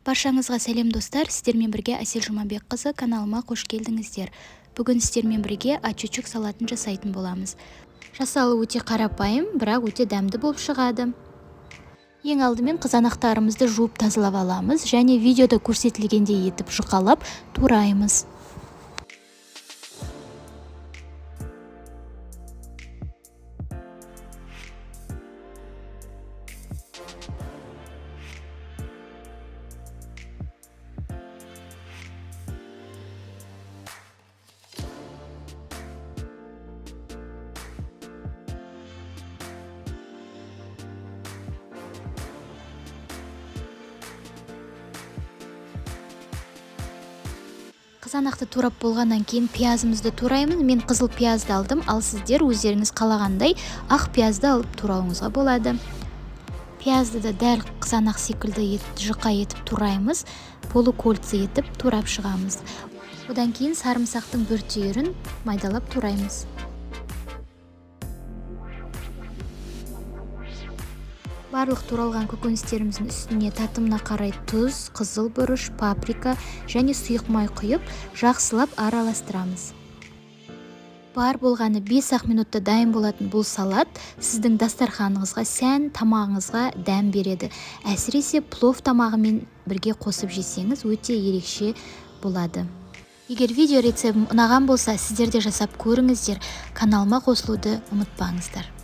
Баршаңызға сәлем, достар! Сіздермен бірге Әсел Жұмабекқызы. Каналыма қош келдіңіздер. Бүгін сіздермен бірге ачучук салатын жасайтын боламыз. Жасалуы өте қарапайым, бірақ өте дәмді болып шығады. Ең алдымен қызанақтарымызды жуып тазалап аламыз және видеода көрсетілгендей етіп жұқалап тураймыз. Қызанақты турап болғаннан кейін пиязымызды тураймыз. Мен қызыл пиязды алдым, ал сіздер өздеріңіз қалағандай ақ пиязды алып турауыңызға болады. Пиязды да дәл қызанақ секілді жұқа етіп тураймыз, полукольца етіп турап шығамыз. Одан кейін сарымсақтың бір түйірін майдалап тураймыз. Барлық туралған көкөністеріміздің үстіне татымына қарай тұз, қызыл бұрыш, паприка және сұйық май құйып, жақсылап араластырамыз. Бар болғаны 5-ақ минутта дайын болатын бұл салат сіздің дастарханыңызға сән, тамағыңызға дәм береді. Әсіресе плов тамағымен бірге қосып жесеңіз, өте ерекше болады. Егер видео рецептім ұнаған болса, сіздер де жасап көріңіздер. Каналыма қосылуды ұмытпаңыздар.